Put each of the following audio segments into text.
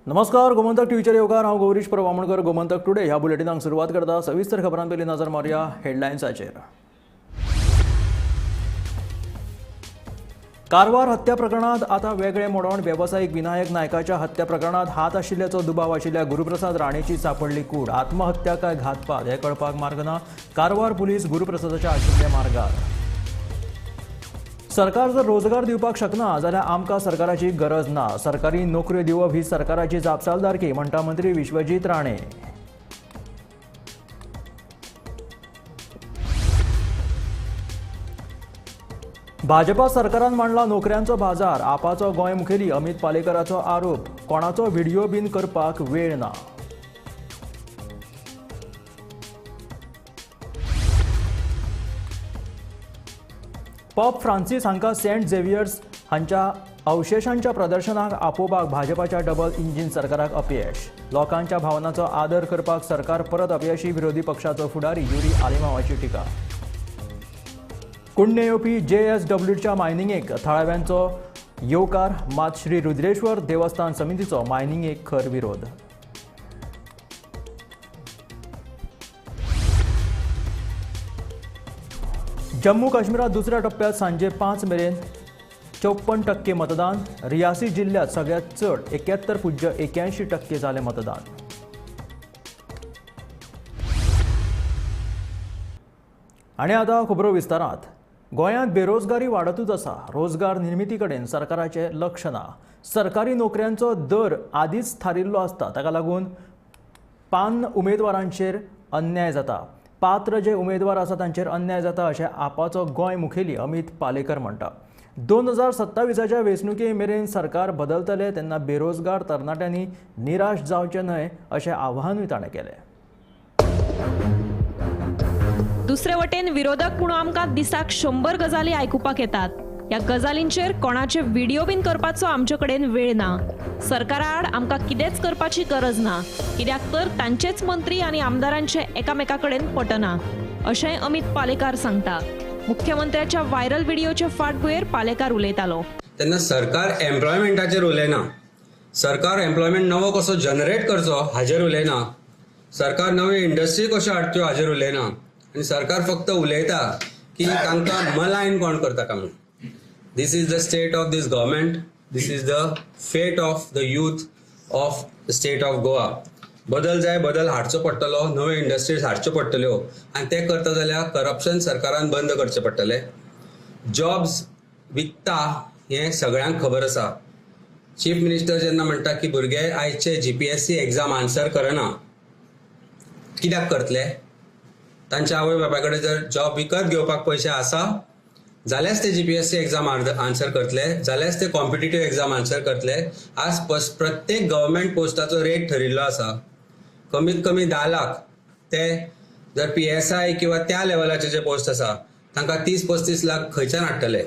नमस्कार, गोमंतक टीव्हीचेर येवकार. हांव गौरीश प्रभू आमोणकर. गोमंतक टुडे ह्या बुलेटिनाक सुरवात करता. सविस्तर खबरां पयलीं नजर मारुया हेडलायन्साचेर. कारवार हत्या प्रकरणात आता वेगळे मोडण. वेवसायीक विनायक नायकाच्या हत्या प्रकरणात हात आशिल्ल्याचो दुबाव आशिल्ल्या गुरुप्रसाद राणेची सापडली कूड. आत्महत्या काय घातपात हे कळपाक मार्ग ना. कारवार पुलीस गुरुप्रसादाच्या आशिल्ल्या मार्गार. सरकार जर रोजगार दिवपाक शकना जाल्यार आमकां सरकाराची गरज ना. सरकारी नोकऱ्यो दिवप ही सरकाराची जापसालदारकी म्हणटा मंत्री विश्वजीत राणे. भाजपा सरकारान मांडला नोकऱ्यांचो बाजार. आपाचो गोंय मुखेली अमित पालेकराचो आरोप. कोणाचो व्हिडिओ बीन करपाक वेळ ना. पॉप फ्रांसीस हांकां सेंट झेवियर्स हांच्या अवशेशांच्या प्रदर्शनाक आपोवपाक भाजपाच्या डबल इंजीन सरकाराक अपयश. लोकांच्या भावनांचो आदर करपाक सरकार परत अपयशी. विरोधी पक्षाचो फुडारी युरी आलेमावाची टिका. कुडणे येवपी JSWच्या मायनिंगेक थळाव्यांचो येवकार. मात श्री रुद्रेश्वर देवस्थान समितीचो मायनिंगेक खर विरोध. जम्मू काश्मीरात दुसऱ्या टप्प्यात सांजे 5 मेरेन 54% मतदान. रियासी जिल्ह्यात सगळ्यात चड 71.81% जालें मतदान. आनी आतां खबरो विस्तारांत. गोंयांत बेरोजगारी वाडतूच आसा. रोजगार निर्मिती कडेन सरकाराचें लक्ष ना. सरकारी नोकऱ्यांचो दर आदींच थारिल्लो आसता. ताका लागून पान्न उमेदवारांचेर अन्याय जाता. पात्र जे उमेदवार आसा तांचेर अन्याय जाता अशें आपाचो गोंय मुखेली अमित पालेकर म्हणटा. 2027च्या वेंचणुके मेरेन सरकार बदलतले तेन्ना बेरोजगार तरणाट्यांनी निराश जावचें न्हय अशें आवाहनूय ताणें केलें. दुसरे वटेन विरोधक म्हणून आमकां दिसाक 100 गजाली आयकुपाक येतात. ह्या गजालींचेर कोणाचे व्हिडिओ बीन करपाचो आमचे कडेन वेळ ना. सरकारा आड आमकां कितेंच करपाची गरज ना, कित्याक तर तांचेच मंत्री आनी आमदारांचे एकामेका कडेन पटना अशेंय अमित पालेकार सांगता. मुख्यमंत्र्याच्या व्हायरल व्हिडिओचे फाटभुंयेर पालेकार उलयतालो. तेन्ना सरकार एम्प्लॉयमेंटाचेर उलयना, सरकार एम्प्लॉयमेंट नवो कसो जनरेट करचो हाजेर उलयना, सरकार नव्यो इंडस्ट्री कश्यो हाडच्यो हाजेर उलयना आनी सरकार फक्त उलयता की तांकां मलायन कोण करता काय म्हणून. This is the state of this government. This is the fate of the youth of the state of Goa. बदल जाय, बदल हाडचो पडटलो, नव्यो इंडस्ट्रीज हाडच्यो पडटल्यो आनी ते करता जाल्यार करप्शन सरकारान बंद करचें पडटलें. जॉब्स विकता हें सगळ्यांक खबर आसा. चीफ मिनिस्टर जेन्ना म्हणटा की भुरगे आयचे GPSC exam answer करना, कित्याक करतले? तांच्या आवय बापाय कडेन जर जॉब विकत घेवपाक पयशे आसा जाल्यारच ते GPSC exam answer करतले, जाल्यारच ते कॉम्पिटिटीव एक्झाम आन्सर करतले. आज प्रत्येक गव्हर्मेंट पोस्टाचो रेट ठरिल्लो आसा. कमीत कमी 10 लाख ते जर PSI किंवा त्या लेवलाचे जे पोस्ट आसा तांकां 30-35 लाख खंयच्यान हाडटले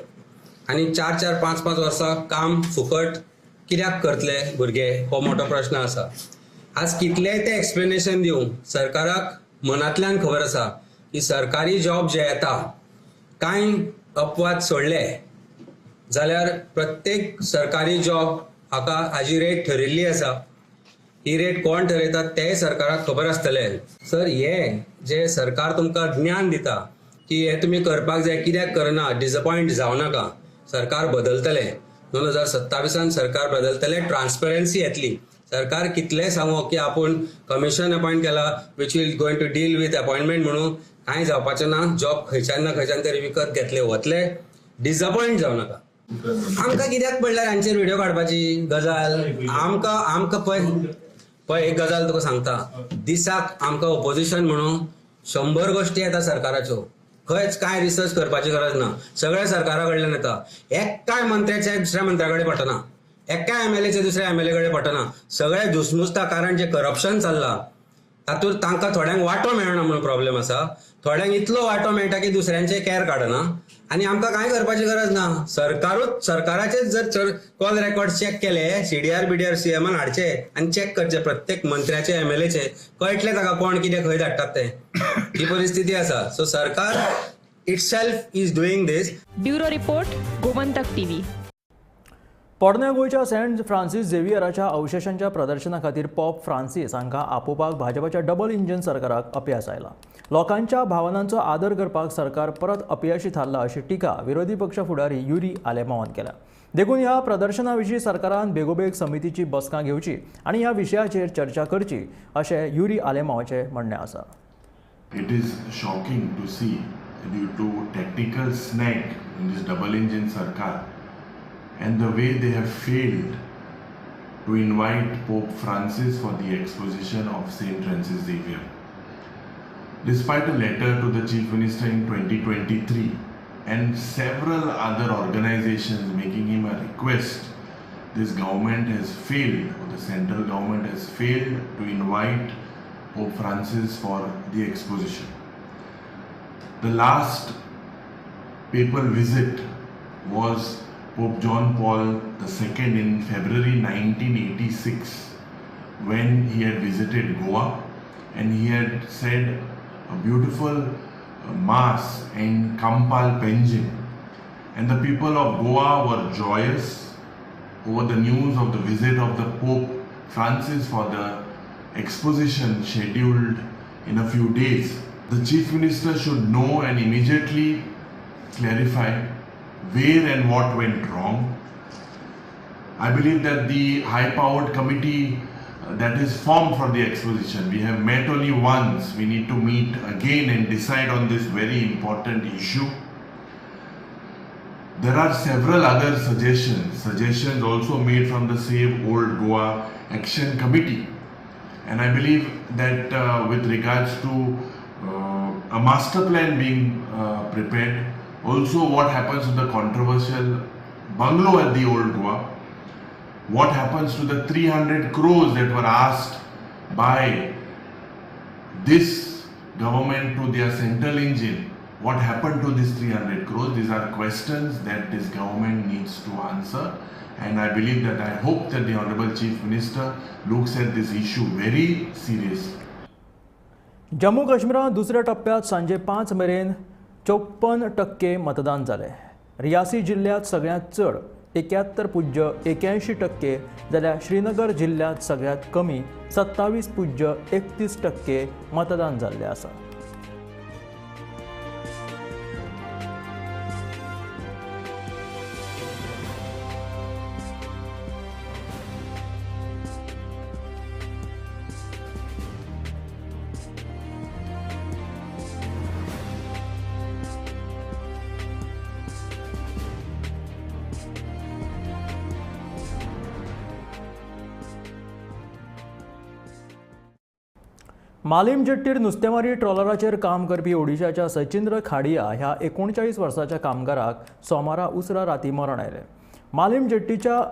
आनी 4-4, 5-5 वर्सां काम फुकट कित्याक करतले भुरगे, हो मोठो प्रश्न आसा. आज कितलेय ते एक्सप्लेनेशन दिवं, सरकाराक मनांतल्यान खबर आसा की सरकारी जॉब जे येता कांय अपवाद सोडले जाल्यार प्रत्येक सरकारी जॉब हाका हाजी रेट ठरिल्ली आसा. ही रेट कोण ठरयता तेंय सरकाराक खबर आसतलें. सर, हे जे सरकार तुमकां ज्ञान दिता की हे तुमी करपाक जाय, कित्याक करना, डिसअपॉयंट जावं नाका. सरकार बदलतलें, 2027 सरकार बदलतलें, ट्रान्सपरन्सी येतली. सरकार कितलें सांगो की आपूण कमिशन अपॉयंट केला which will going to deal with appointment म्हणून, कांय जावपाचें ना. जॉब खंयच्यान ना खंयच्यान तरी विकत घेतले वतले. डिसअपॉयंट जावं नाका. आमकां कित्याक पडल्यार हांचेर व्हिडिओ काडपाची गजाल? आमकां आमकां पळय पळय एक गजाल तुका सांगता, दिसाक आमकां ओपोजिशन म्हणून 100 गोश्टी येता सरकाराच्यो. खंयच कांय रिसर्च करपाची गरज ना, सगळ्या सरकारा कडल्यान येता. एकाय मंत्र्याच्या दुसऱ्या मंत्र्या कडेन पटना, एकाय MLAच्या दुसऱ्या MLA कडेन पटना. सगळे दुसमुसता, कारण जे करप्शन चल्लां तातूंत तांकां थोड्यांक वांटो मेळना म्हणून प्रॉब्लेम आसा. थोड्यांक इतलो वांटो मेळटा की दुसऱ्यांचे कॅर काडना आनी आमकां कांय करपाची गरज ना. सरकारूच सरकाराचेच जर कॉल रेकॉर्ड चॅक केले, CDR BDR CMन हाडचे आनी चॅक करचे प्रत्येक मंत्र्याचे MLAचे, कळटलें ताका कोण कितें खंय धाडटात तें. ही परिस्थिती आसा. सो सरकार itself is doing this. Bureau report, Gomantak TV. पोरण्या गोंयच्या सेंट फ्रांसीस झेवियराच्या अवशेशांच्या प्रदर्शना खातीर पॉप फ्रांसीस हांकां आपोवपाक भाजपाच्या डबल इंजन सरकाराक अपेस आयला. लोकांच्या भावनांचो आदर करपाक सरकार परत अपयशी थारला अशी टिका विरोधी पक्ष फुडारी युरी आलेमावान केल्या. देखून ह्या प्रदर्शना विशीं सरकारान बेगोबेग समितीची बसका घेवची आनी ह्या विशयाचेर चर्चा करची अशें युरी आलेमावाचें म्हणणें आसा. It is shocking to see due to technical snag in this double engine sarkar and the way they have failed to invite Pope Francis for the exposition of St. Francis Xavier. Despite a letter to the Chief Minister in 2023 and several other organizations making him a request, this government has failed, or the central government has failed to invite Pope Francis for the exposition. The last papal visit was Pope John Paul II in February 1986, when he had visited Goa and he had said a beautiful mass in Kampal Penjim, and the people of Goa were joyous over the news of the visit of the Pope Francis for the exposition scheduled in a few days. The Chief Minister should know and immediately clarify where and what went wrong. I believe that the high-powered committee that is formed for the exposition, we have met only once, we need to meet again and decide on this very important issue. There are several other suggestions also made from the Save Old Goa Action Committee, and I believe that with regards to a master plan being prepared, also what happens to the controversial bungalow at the Old Goa, what happens to the 300 crores that were asked by this government to their central engine, what happened to this 300 crores? These are questions that this government needs to answer, and I believe that, I hope that the Honorable Chief Minister looks at this issue very seriously. Jammu काश्मीरांत दुसऱ्या टप्प्यात सांजे 5 मेरेन 54% मतदान जालें. रियासी जिल्ल्यांत सगळ्यांत चड 71.81% जाल्यार श्रीनगर जिल्ल्यांत सगळ्यांत कमी 27.31% मतदान जाल्लें आसा. मालीम जेट्टीर नुस्तेमारी ट्रॉलराचेर काम करपी ओडिशाच्या सचिंद्र खाडिया ह्या 39 वर्साच्या कामगाराक सोमारा उसरा राती मरण आयलें. मालीम जेट्टीच्या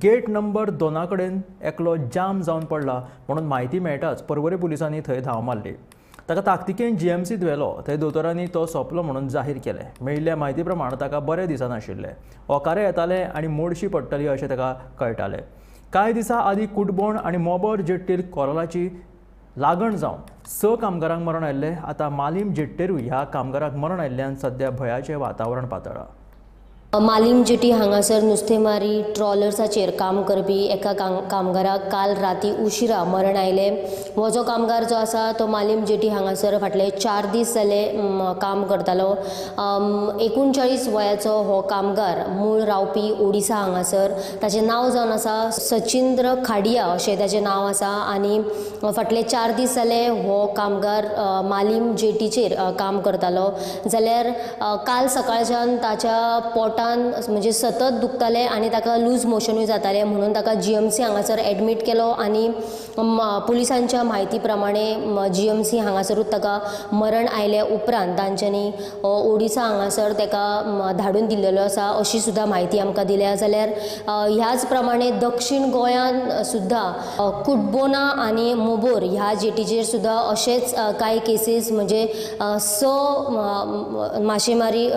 गेट नंबर 2 कडेन एकलो जाम जावन पडला म्हणून म्हायती मेळटाच पर्वरी पुलिसांनी थंय धांव मारली. ताका ताकतिकेन जीएमसीत व्हेलो. थंय दोतोरांनी तो सोंपलो म्हणून जाहीर केलें. मेळिल्ल्या म्हायती प्रमाण ताका बरें दिसनाशिल्लें, ओकारे येताले आनी मोडशी पडटली अशें ताका कळटालें. कांय दिसां आदीं कुटबोण आनी मोबर जेट्टीर कोरलाची लागण जावन 6 कामगारांक मरण आयिल्लें. आतां मालीम जेट्टेरूय ह्या कामगाराक मरण आयिल्ल्यान सद्या भंयाचें वातावरण पातळ्ळां. मालीम जेटी हांगासर नुस्तेमारी ट्रॉलर्साचेर काम करपी एका कामगाराक काल राती उशिरा मरण आयलें. हो जो कामगार जो आसा तो मालीम जेटी हांगासर फाटले 4 दीस जाले काम करतालो. 39 वयाचो हो कामगार मूळ रावपी ओडिसा हांगासर. ताचें नांव जावन आसा सचिंद्र खाडिया अशें ताचें नांव आसा आनी फाटले 4 दीस जाले हो कामगार मालीम जेटीचेर काम करतालो. जाल्यार काल सकाळच्यान ताच्या पोटान म्हणजे सतत दुखताले आनी ताका लूज मोशनूय जातालें म्हणून ताका जीएमसी हांगासर एडमीट केलो आनी पुलिसांच्या म्हायती प्रमाणे जीएमसी हांगासरूच ताका मरण आयले उपरांत तांच्यांनी ओडिसा हांगासर ताका धाडून दिल्लेलो आसा अशी सुद्दां म्हायती आमकां दिल्या. जाल्यार ह्याच प्रमाणे दक्षिण गोंयांत सुद्दां कुटबोना आनी मोबोर ह्या जेटीचेर सुद्दां अशेच कांय केसीस म्हणजे 6 माशेमारी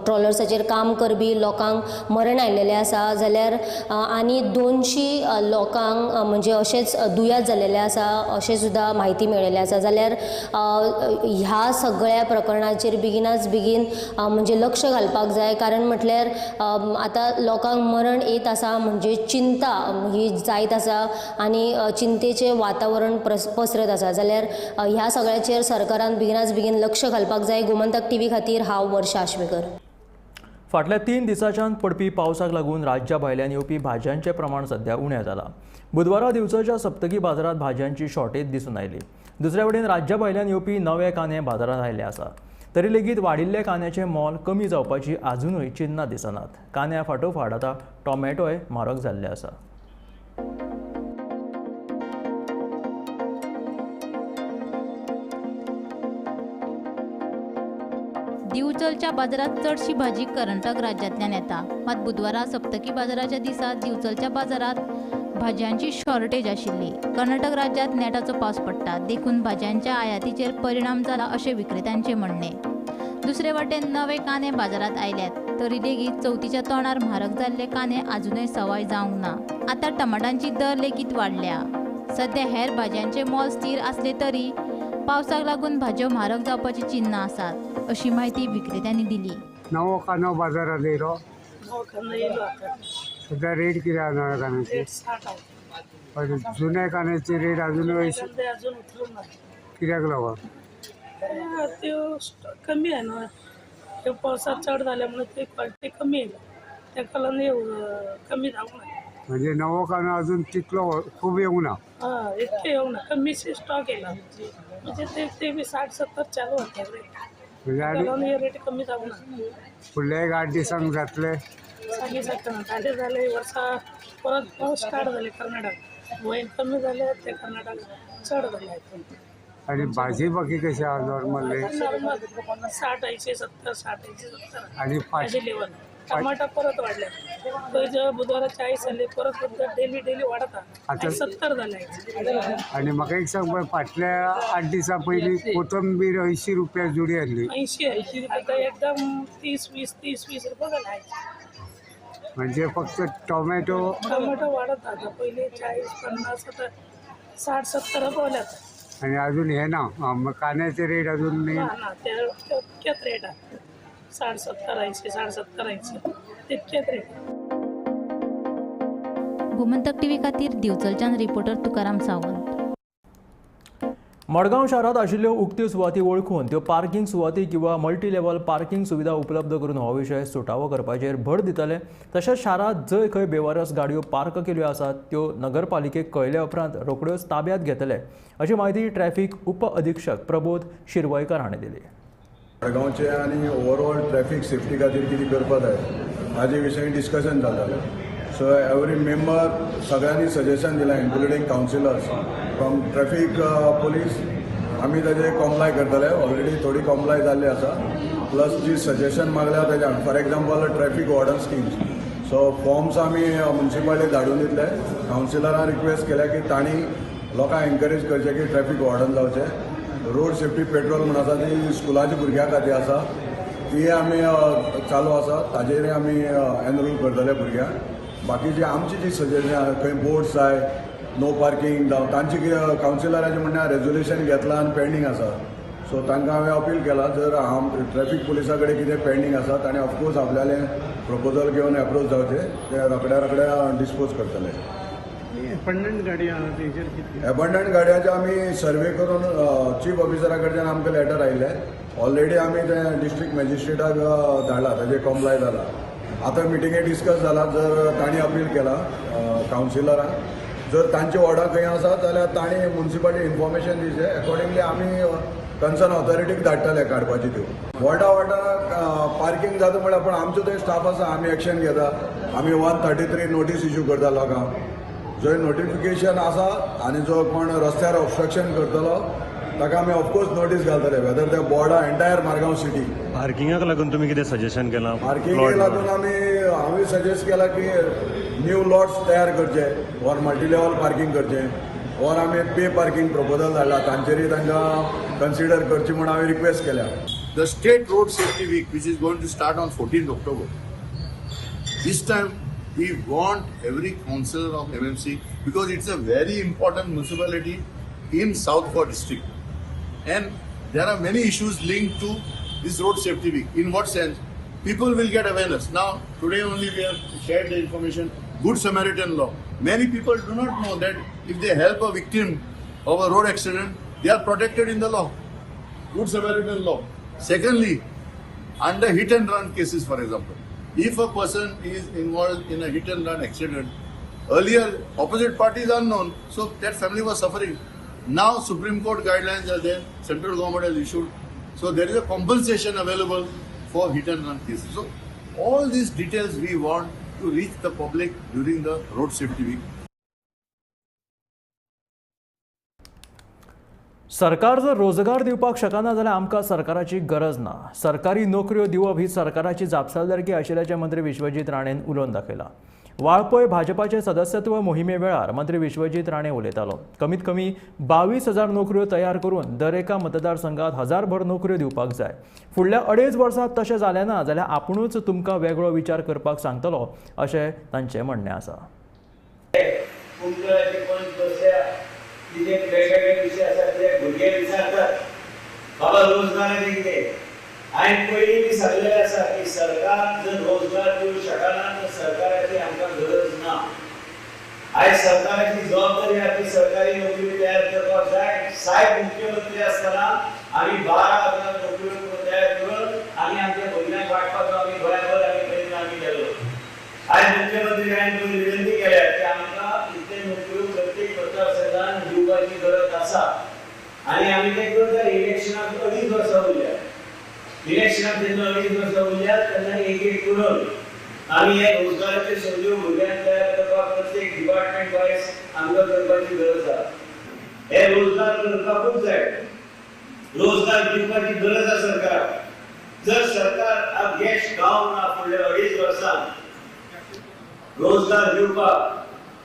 ट्रॉलर्साचेर काम करपी करपी लोकांक मरण आयिल्लें आसा, जाल्यार आनी 200 लोकांक म्हणजे अशेंच दुयेंत जाल्लें आसा अशें सुद्दां म्हायती मेळिल्ली आसा. जाल्यार ह्या सगळ्या प्रकरणाचेर बेगिनाच बेगीन म्हणजे लक्ष घालपाक जाय, कारण म्हटल्यार आतां लोकांक मरण येत आसा म्हणजे चिंता ही जायत आसा आनी चिंतेचें वातावरण पसरत आसा. जाल्यार ह्या सगळ्याचेर सरकारान बेगिनाच बेगीन लक्ष घालपाक जाय. गोमंतक टीव्ही खातीर हांव वर्षा आश्वेकर. फाटल्या 3 दिसांच्यान पडपी पावसाक लागून राज्या भायल्यान येवपी भाजयांचें प्रमाण सध्या उणें जालां. बुधवारा दिवचलच्या सप्तकी बाजारांत भाजयांची शॉर्टेज दिसून आयली. दुसऱ्या वटेन राज्या भायल्यान येवपी नवे कांदे बाजारांत आयिल्ले आसा. तरी लेगीत वाडिल्ले कांद्याचें मोल कमी जावपाची आजुनूय चिन्नां दिसनात. कांद्या फाटोफाट आतां टोमॅटोय म्हारग जाल्ले आसा. दिवचलच्या बाजारात चडशी भाजी कर्नाटक राज्यांतल्यान येता. मात बुधवारा सप्तकी बाजाराच्या दिसा दिवचलच्या बाजारात भाजयांची शॉर्टेज आशिल्ली. कर्नाटक राज्यांत नेटाचो पावस पडटा देखून भाजयांच्या आयातीचेर परिणाम जाला अशें विक्रेत्यांचें म्हणणें. दुसरे वटेन नवे कांदे बाजारांत आयल्यात तरी लेगीत चवथीच्या तोंडार म्हारग जाल्ले कांदे आजुनय सवाय जावंक ना. आतां टमाटांची दर लेगीत वाडल्या. सद्या हेर भाजयांचे मोल स्थिर आसले तरी पावसाक लागून भाजयो म्हारग जावपाची चिन्नां आसात अशी म्हायती विक्रेत्यांनी दिली. नवो कांदो बाजारात येयलो, सध्या रेट कितें आसा नव्या कांद्याची? जुन्या कांद्याची रेट अजून कित्याक लागून कमी आहे ना? ते पावसात चड जाल्यामुळे ते क्वालिटी कमी येयला, ताका लागून कमी जावंक ना. म्हणजे नवो कांदो अजून तितलो खूब येवंक ना, इतके येवंक ना, कमीशी स्टॉक येयला. म्हणजे ते बी 60-70 चालू होते म्हणजे रेट कमी जावंक ना. फुडल्या एक 8 दिसांक जातले सांगी शकना. जाले जाले वर्सा परत पावस स्टार्ट जाले कर्नाटक वयर कमी जाले ते कर्नाटक चड जाले. आनी भाजी बाकी कशी आसा? नॉर्मल नॉर्मल 60 80 70 60 80 70 आनी भाजी लेवल. टमाटा परत वाडले, बुधवारा 40 जाले, परत डेली डेली वाडता, 70 जाले. आनी म्हाका एक सांग, फाटल्या 8 दिसां पयलीं कोथंबीर 80 रुपया जुडी आसली. 80 आतां एकदम 30 20 30 20 रुपया जाले. म्हणजे फक्त टोमॅटो टोमॅटो वाडत आता, पयलीं 40 50 आतां 60 70 पावले आता. आनी अजून हे ना कांद्याचे रेट अजून ना, तितकेच रेट आसा, 60 70 80 60 70 80 तितकेच रेट. गोमंतक टीव्ही खातीर दिवचलच्यान रिपोर्टर तुकाराम सावंत. मडगांव शारांत आशिल्ल्यो उक्त्यो सुवाती वळखून त्यो पार्किंग सुवाती किंवा मल्टी लेवल पार्किंग सुविधा उपलब्ध करून हो विशय सुटावो करपाचेर भर दितले. तशेंच शारांत जंय खंय बेवारस गाडयो पार्क केल्यो आसात त्यो नगरपालिकेक कळयल्या उपरांत रोखड्योच ताब्यात घेतले अशी म्हायती ट्रॅफिक उप अधीक्षक प्रबोध शिरवयकर हाणें दिली. मडगांवचे आनी ओवरऑल ट्रॅफिक सेफ्टी खातीर कितें करपाक जाय हाजे विशयी डिस्कशन जातालें. सो एवरी मेंबर सगळ्यांनी सजेशन दिलां, including councillors from traffic police. आमी ताजे कॉम्प्लाय करतले, ऑलरेडी थोडी कॉम्प्लाय जाल्ली आसा. प्लस जी सजेशन मागल्या ताज्या, for example traffic warden schemes, so forms आमी म्युनिसिपालिटीक धाडून दितले. कावन्सिलरान रिक्वेस्ट केल्या की तांणी लोकांक एनकरेज करचें की ट्रॅफिक वॉर्डन जावचें. रोड सेफ्टी पेट्रोल म्हूण आसा ती स्कुलाच्या भुरग्यां खातीर आसा, ती आमी चालू आसा, ताजेरय आमी एनरोल करतले भुरग्यांक. बाकीची आमची जी सजेशन आसा, खंय बोर्ड्स जाय, नो पार्किंग जावं, तांची कावन्सिलराचें म्हणणें रेजोल्युशन घेतलां आनी पेंडींग आसा. सो तांकां हांवें अपील केलां, जर हांव ट्रॅफिक पुलिसा कडेन कितें पेंडींग आसा ताणें ऑफकोर्स आपल्यालें प्रपोजल घेवन एप्रोच जावचें, तें रोखड्या रोखड्या डिस्पोज करतले. एबंडंट गाडयांचे आमी सर्वे करून चीफ ऑफिसरा कडच्यान आमकां लेटर आयिल्लें. ऑलरेडी आमी तें डिस्ट्रिक्ट मॅजिस्ट्रेटाक धाडलां, ताजेर कॉम्प्लाय जाला. आतां मिटिंगे डिस्कस जाला, जर तांणी अपील केलां कावन्सिलरांक, जर तांचे वॉर्डां खंय आसा जाल्यार तांणी म्युनिसिपालिटी इन्फॉर्मेशन दिवचें, एकॉर्डिंगली आमी कन्सर्न ऑथॉरिटीक धाडटले काडपाची त्यो. वॉर्डा वॉर्डा पार्किंग जाता म्हळ्यार, पूण आमचो थंय स्टाफ आसा, आमी एक्शन घेता. आमी 133 नोटीस इश्यू करता लोकांक, जंय नोटिफिकेशन आसा आनी जो कोण रस्त्यार ऑबस्ट्रक्शन करतलो ताका आमी ऑफकोर्स नोटीस घालतले, वेदर त्या बोर्डा एंटायर मारगांव सिटी. पार्किंगाक लागून तुमी कितें सजेशन केलां? पार्किंगाक लागून आमी सजेस्ट केलां की न्यू लॉट्स तयार करचे ऑर मल्टी लेवल पार्किंग करचें, ऑर आमी पे पार्किंग प्रपोजल धाडला, तांचेरय तांकां कन्सिडर करची म्हूण हांवें रिक्वेस्ट केल्या. The state road safety week which is going to start on 14 October This time we want every councillor of MMC because it's a very important municipality in South Goa district, and there are many issues linked to this road safety week. In what sense? People will get awareness. Now today only we have shared the information, Good Samaritan law. Many people do not know that if they help a victim of a road accident, they are protected in the law. Good Samaritan law. Secondly, under hit and run cases, for example, if a person is involved in a hit and run accident, earlier opposite party is unknown, so that family was suffering. Now Supreme Court guidelines are there, central government has issued, so there is a compensation available for hit and run cases. So all these details we want to reach the public during the road safety week. सरकार जर रोजगार दिवपाक शकना जाल्यार आमकां सरकाराची गरज ना. सरकारी नोकऱ्यो दिवप ही सरकाराची जापसालदारकी आशिल्ल्याचें मंत्री विश्वजीत राणेन उलोवन दाखयलां. वाळपय भाजपाचे सदस्यत्व मोहिमे वेळार मंत्री विश्वजीत राणे उलयतालो. कमीत कमी 22,000 नोकऱ्यो तयार करून दरेका मतदारसंघात 1000 नोकऱ्यो दिवपाक जाय. फुडल्या 2.5 वर्सांत तशें जालें ना जाल्यार आपुणूच तुमकां वेगळो विचार करपाक सांगतलो अशें तांचें म्हणणें आसा. बाबा रोजगाराचें कितें? हांवें पयलीं बी सांगलेलें आसा की सरकार जर रोजगार दिवंक शकना तर सरकाराची आमकां गरज ना. आयज सरकाराची जबाबदारी आसा की सरकारी नोकरी तयार करपाक जाय. साहेब मुख्यमंत्री आसतना आमी 12,000 नोकऱ्यो तयार करून आमी आमच्या भुरग्यांक वांटपाचो आमी गोंयभर आमी प्रयत्न आमी केलो. आयज मुख्यमंत्री हांवें विनंती केल्या की आमकां इतले नोकऱ्यो प्रत्येक मतदारसंघान दिवपाची गरज आसा आनी आमी तें करता. इलेक्शनाक 2.5 वर्सां उरल्या, इलेक्शनाक जेन्ना 2.5 वर्सां उरल्या तेन्ना एक एक करून आमी हे रोजगाराच्यो संद्यो भुरग्यांक तयार करपाक प्रत्येक डिपार्टमेंट वायज आमकां करपाची गरज आसा. हे रोजगार करपाकूच जाय, रोजगार दिवपाची गरज आसा सरकाराक. जर सरकार यश गावंक ना फुडल्या 2.5 वर्सांत रोजगार दिवपाक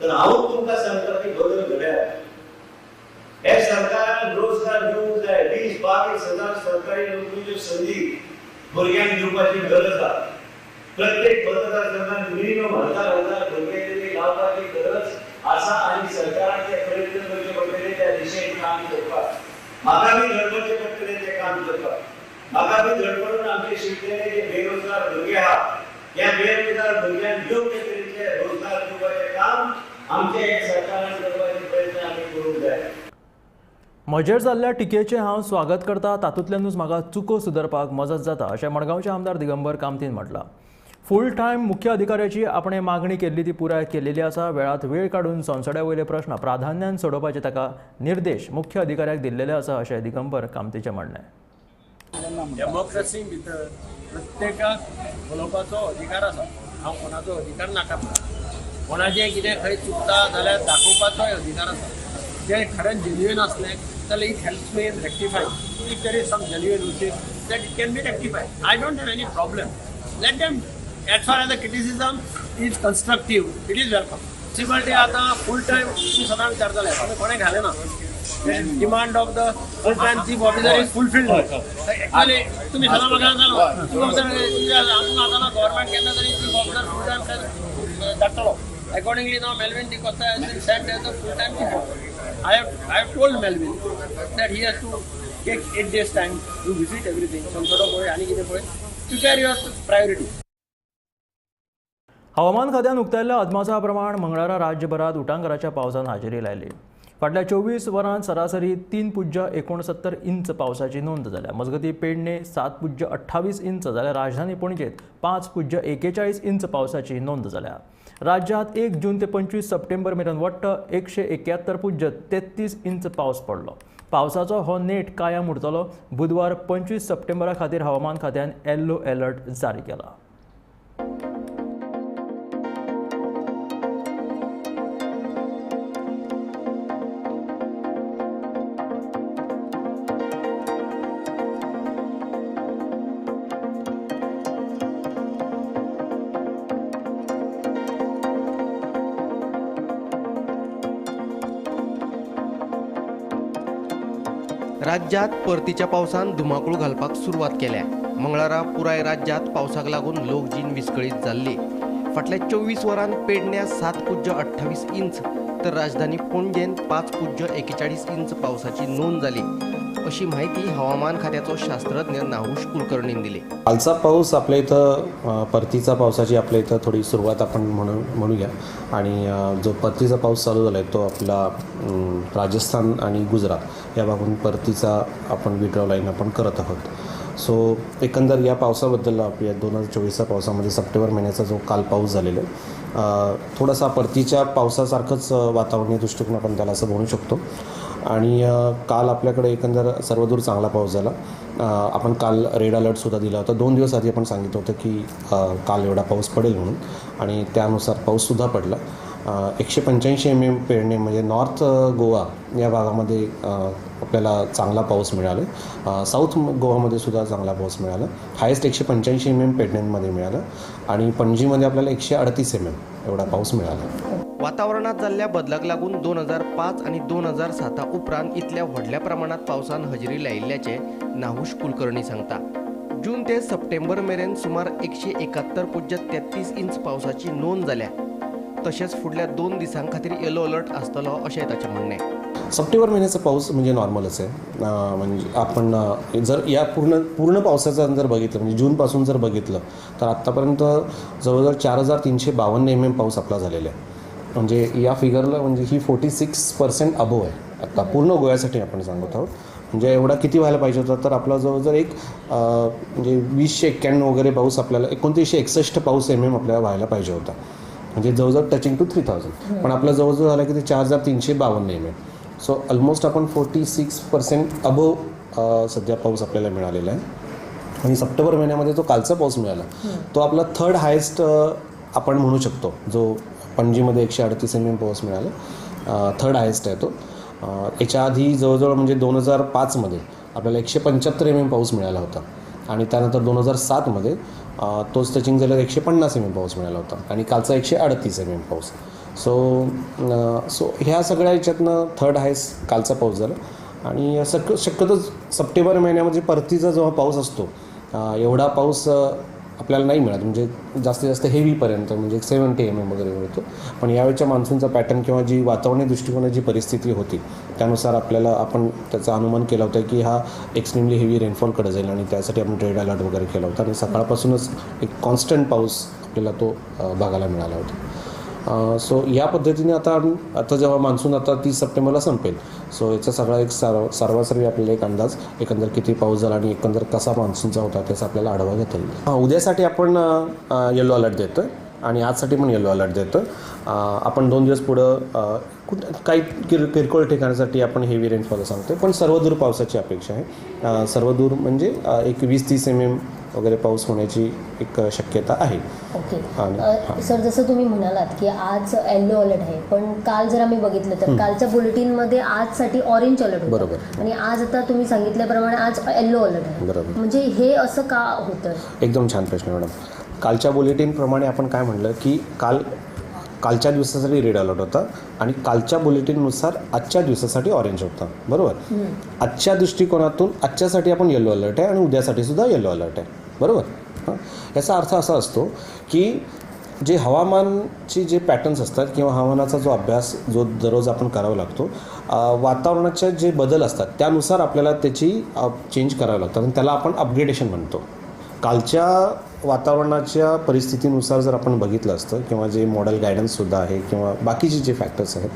तर हांव तुमकां सांगता की बदल घडया. हे सरकारान रोजगार दिवंक जाय. 20-22,000 सरकारी नोकरीच्यो संदी भुरग्यांक दिवपाची गरज आसा. प्रत्येक मतदारसंघात मिनिमम 1000 भुरगे लावपाची गरज आसा आनी सरकारान ते प्रयत्न करचे पडटले त्या दिशेन काम करपाक. म्हाका बी धडपडचें पडटलें तें काम करपाक. म्हाका बी धडपडून आमचे शिकलेले जे बेरोजगार भुरगे आहा ह्या बेरोजगार भुरग्यांक योग्य तरेचे रोजगार दिवपाचें काम आमचे सरकारान करपाचे प्रयत्न आमी करूंक जाय. म्हजेर जाल्ल्या टिकेचें हांव स्वागत करता, तातूंतल्यानूच म्हाका चुको सुदरपाक मजत जाता अशें मडगांवचे आमदार दिगंबर कामतीन म्हटलां. फूल टायम मुख्य अधिकाऱ्याची आपणें मागणी केल्ली ती पुराय केलेली आसा. वेळात वेळ काडून संसदे वयले प्रश्न प्राधान्यान सोडोवपाचे ताका निर्देश मुख्य अधिकाऱ्याक दिल्लेले आसा अशें दिगंबर कामतीचें म्हणणें. डेमोक्रेसी भितर प्रत्येकाक उलोवपाचो अधिकार आसा. हांव कोणाचो अधिकार नाकारना. कोणाचें कितें खंय चुकता जाल्यार दाखोवपाचोय अधिकार आसा. जें खरें जेन्युइन आसलें जाल्यार it helps me in rectify. If there is some genuine issue that it can be rectified. I don't have any problem. Let them, as far as the criticism is constructive, it is welcome. Municipality आतां full time तुमी सदां विचारताले, तुमी कोणें घालें ना. Demand of the full time chief officer is fulfilled. Actually तुमी सदां म्हाका सांगता चीफ ऑफिसर आतां गव्हर्मेंट केन्ना तरी चीफ ऑफिसर फूल टायम धाडटलो. Accordingly now Melvin D'Costa has been sent as a full time chief officer. I have told Melvin that he has to take 8 days time to visit everything. Some sort of आनी कितें पळय, prepare your priority. हवामान खात्यान उक्तायल्ल्या अदमासा प्रमाण मंगळारा राज्यभरात उटांगाराच्या पावसान हाजेरी लायली. फाटल्या 24 वरांत सरासरी 3.69 इंच पावसाची नोंद जाल्या. मजगतीं पेडणे 7.28 इंच जाल्यार राजधानी पणजेंत 5.41 इंच पावसाची नोंद जाल्या. राज्यांत 1 जून ते 25 सप्टेंबर मेरेन वट्ट 171.33 इंच पावस पडलो. पावसाचो हो नेट कायम उरतलो. बुधवार 25 सप्टेंबरा खातीर हवामान खात्यान येल्लो अलर्ट जारी केला. राज्यात परतीच्या पावसान धुमाकूळ घालपाक सुरवात केल्या. मंगळारा पुराय राज्यात पावसाक लागून लोकजीण विस्कळीत जाल्ली. फाटल्या 24 वरांत पेडण्या 7.28 इंच तर राजधानी पणजेन 5.41 इंच पावसाची नोंद जाली अशी माहिती हवामान खात्याचो शास्त्रज्ञ नाहुश कुलकर्णीन दिली. कालचा पाऊस आपल्या इथं परतीचा पावसाची आपल्या इथं थोडी सुरुवात आपण म्हणूया आणि जो परतीचा पाऊस चालू झाला आहे तो आपला राजस्थान आणि गुजरात या भागातून परतीचा आपण विड्रॉ लाईन आपण करत आहोत. सो एकंदर या पावसाबद्दल आपल्या 2024 पावसामध्ये सप्टेंबर महिन्याचा जो काल पाऊस झालेला आहे थोडासा परतीच्या पावसासारखंच वातावरणीय दृष्टिकोन आपण त्याला असं म्हणू शकतो. आणि काल आपल्याकडे एकंदर सर्वदूर चांगला पाऊस झाला. आपण काल रेड अलर्टसुद्धा दिला होता. 2 दिवस आधी आपण सांगितलं होतं की काल एवढा पाऊस पडेल म्हणून आणि त्यानुसार पाऊससुद्धा पडला. 185 mm पेरणे म्हणजे नॉर्थ गोवा या भागामध्ये आपल्याला चांगला पाऊस मिळाला. साऊथ गोवामध्ये सुद्धा चांगला पाऊस मिळाला. हायेस्ट 185 mm पेडण्यांमध्ये मिळाला आणि पणजीमध्ये आपल्याला 138 mm एवढा पाऊस मिळाला. वातावरणात जाल्ल्या बदलाक लागून 2005 आणि 2007 उपरांत इतल्या व्हडल्या प्रमाणात पावसान हजेरी लायिल्ल्याचें नाहुश कुलकर्णी सांगता. जून ते सप्टेंबर मेरेन सुमार 171.33 इंच पावसाची नोंद जाल्या. तशेंच फुडल्या 2 दिसां खातीर येलो अलर्ट आसतलो अशें ताचें म्हणणें. सप्टेंबर महिन्याचा पाऊस म्हणजे नॉर्मलच आहे. म्हणजे आपण जर या पूर्ण पावसाचा जर बघितलं म्हणजे जूनपासून जर बघितलं तर आत्तापर्यंत जवळजवळ 4352 mm पाऊस आपला झालेला आहे. म्हणजे या फिगरला म्हणजे ही 46% अबोव आहे आत्ता पूर्ण गोव्यासाठी आपण सांगत आहोत. म्हणजे एवढा किती व्हायला पाहिजे होता तर आपला जवळजवळ एक म्हणजे 2091 वगैरे पाऊस आपल्याला 2961 पाऊस mm आपल्याला व्हायला पाहिजे होता. म्हणजे जवळजवळ टचिंग टू 3000, पण आपला जवळजवळ झाला की ते 4352 mm. सो ऑलमोस्ट आपण 46% अबोव सध्या पाऊस आपल्याला मिळालेला आहे. आणि सप्टेंबर महिन्यामध्ये जो कालचा पाऊस मिळाला तो आपला थर्ड हायेस्ट आपण म्हणू शकतो. जो पणजीमध्ये 138 mm पाऊस मिळाला थर्ड हायेस्ट आहे तो. याच्या आधी जवळजवळ म्हणजे 2005मध्ये आपल्याला 175 mm पाऊस मिळाला होता आणि त्यानंतर 2007मध्ये तोच टचिंग झाल्यावर 150 mm पाऊस मिळाला होता आणि कालचा 138 mm पाऊस. सो ह्या सगळ्या ह्याच्यातनं थर्ड हायेस्ट कालचा पाऊस झाला. आणि शक्यतो सप्टेंबर महिन्यामध्ये परतीचा जेव्हा पाऊस असतो एवढा पाऊस आपल्याला नाही मिळत, म्हणजे जास्तीत जास्त हेवीपर्यंत म्हणजे 70 mm वगैरे मिळतो. पण यावेळच्या मान्सूनचा पॅटर्न किंवा जी वातावरणीय दृष्टिकोनाची जी परिस्थिती होती त्यानुसार आपल्याला आपण त्याचा अनुमान केला होता की हा एक्स्ट्रीमली हेवी रेनफॉलकडे जाईल आणि त्यासाठी आपण रेड अलर्ट वगैरे केला होता. आणि सकाळपासूनच एक कॉन्स्टंट पाऊस आपल्याला तो बघायला मिळाला होता. सो या पद्धतीने आता आता जेव्हा मान्सून आता 30 सप्टेंबरला संपेल सो याचा सगळा एक सर्वासर्वी आपल्याला एक अंदाज एकंदर किती पाऊस झाला आणि एकंदर कसा मान्सूनचा होता त्याचा आपल्याला आढावा घेता येईल. हां, उद्यासाठी आपण येलो अलर्ट देतो आहे आणि आजसाठी पण येलो अलर्ट देतो आहे. आपण 2 दिवस पुढं काही किरकोळ ठिकाणासाठी आपण हेवी रेनफॉल सांगतो, पण सर्वदूर पावसाची अपेक्षा आहे. सर्वदूर म्हणजे एक 20-30 mm वगैरे पाऊस होण्याची एक शक्यता आहे. ओके सर, जसं तुम्ही म्हणालात की आज येलो अलर्ट आहे, पण काल जर आम्ही बघितलं तर कालच्या बुलेटिनमध्ये आजसाठी ऑरेंज अलर्ट होता. बरोबर. आणि आज आता तुम्ही सांगितल्याप्रमाणे आज येलो अलर्ट आहे. बरोबर. म्हणजे हे असं का होतं? एकदम छान प्रश्न मॅडम. कालच्या बुलेटिनप्रमाणे आपण काय म्हणलं की कालच्या दिवसासाठी रेड अलर्ट होता आणि कालच्या बुलेटिननुसार आजच्या दिवसासाठी ऑरेंज होता. बरोबर. आजच्या दृष्टिकोनातून आजच्यासाठी आपण येलो अलर्ट आहे आणि उद्यासाठी सुद्धा येलो अलर्ट आहे. बरोबर. हां, याचा अर्थ असा असतो की जे हवामानचे जे पॅटर्न्स असतात किंवा हवामानाचा जो अभ्यास जो दररोज आपण करावा लागतो, वातावरणाचे जे बदल असतात त्यानुसार आपल्याला त्याची चेंज करावं लागतात आणि त्याला आपण अपग्रेडेशन म्हणतो. कालच्या वातावरणाच्या परिस्थितीनुसार जर आपण बघितलं असतं किंवा जे मॉडेल गायडन्ससुद्धा आहे किंवा बाकीचे जे फॅक्टर्स आहेत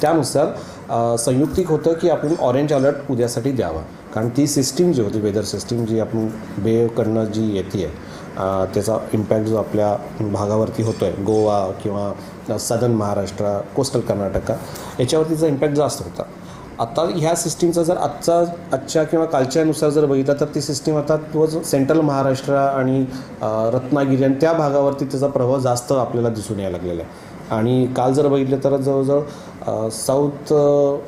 त्यानुसार संयुक्तिक होतं की आपण ऑरेंज अलर्ट उद्यासाठी द्यावा, कारण ती सिस्टीम जी होती वेदर सिस्टीम जी आपण बेकडनं जी येते आहे त्याचा इम्पॅक्ट जो आपल्या भागावरती होतो आहे, गोवा किंवा सदर्न महाराष्ट्र, कोस्टल कर्नाटका याच्यावरतीचा इम्पॅक्ट जास्त होता. आता ह्या सिस्टीमचा जर आजच्या किंवा कालच्यानुसार जर बघितलं तर ती सिस्टीम आता तो सेंट्रल महाराष्ट्र आणि रत्नागिरी आणि त्या भागावरती त्याचा प्रभाव जास्त आपल्याला दिसून यायला लागलेला आहे. आणि काल जर बघितलं तर जवळजवळ साऊथ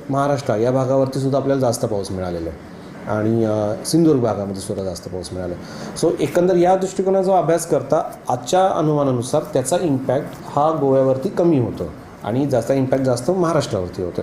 महाराष्ट्र या भागावरती सुद्धा आपल्याला जास्त पाऊस मिळालेला आहे आणि सिंधुदुर्ग भागामध्ये सुद्धा जास्त पाऊस मिळाला. सो एकंदर या दृष्टिकोनाचा जो अभ्यास करता आजच्या अनुमानानुसार त्याचा इम्पॅक्ट हा गोव्यावरती कमी होतो आणि जास्त इम्पॅक्ट जास्त महाराष्ट्रावरती होतो.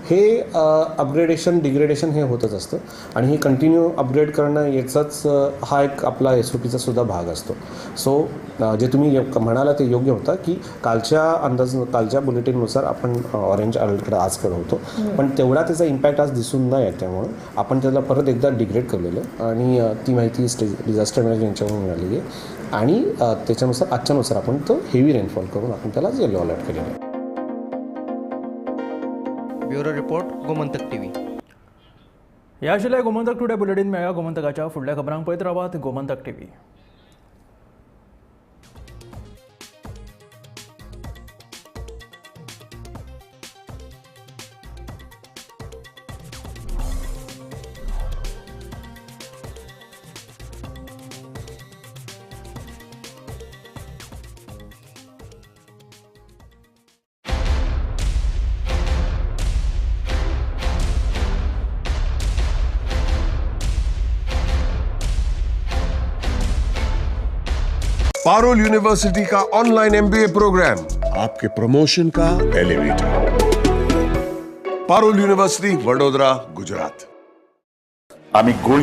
हे अपग्रेडेशन डिग्रेडेशन हे होतच असतं आणि हे कंटिन्यू अपग्रेड करणं याचाच हा एक आपला SOPचा सुद्धा भाग असतो. सो जे तुम्ही म्हणाला ते योग्य होतं की कालच्या अंदाज कालच्या बुलेटिननुसार आपण ऑरेंज अलर्टकडे आज होतो, पण तेवढा त्याचा इम्पॅक्ट आज दिसून नाही येत, त्यामुळे आपण त्याला परत एकदा डिग्रेड केलेलं आणि ती माहिती डिझास्टर मॅनेजमेंट यांच्याकडून मिळालेली आहे आणि त्याच्यानुसार आजच्यानुसार आपण तो हेवी रेनफॉल करून आपण त्याला येलो अलर्ट केलेला आहे. Bureau report, Gomantak TV. ह्या आशिल्लें गोमंतक टुडे बुलेटीन. मेळ्या गोमंतकाच्या फुडल्या खबरांक पळयत रावात गोमंतक टीव्ही. पारुल यूनिवर्सिटी का ऑनलाइन MBA programme आपके प्रमोशन का एलिवेटर. पारुल यूनिवर्सिटी, वडोदरा, गुजरात. आमी गोंय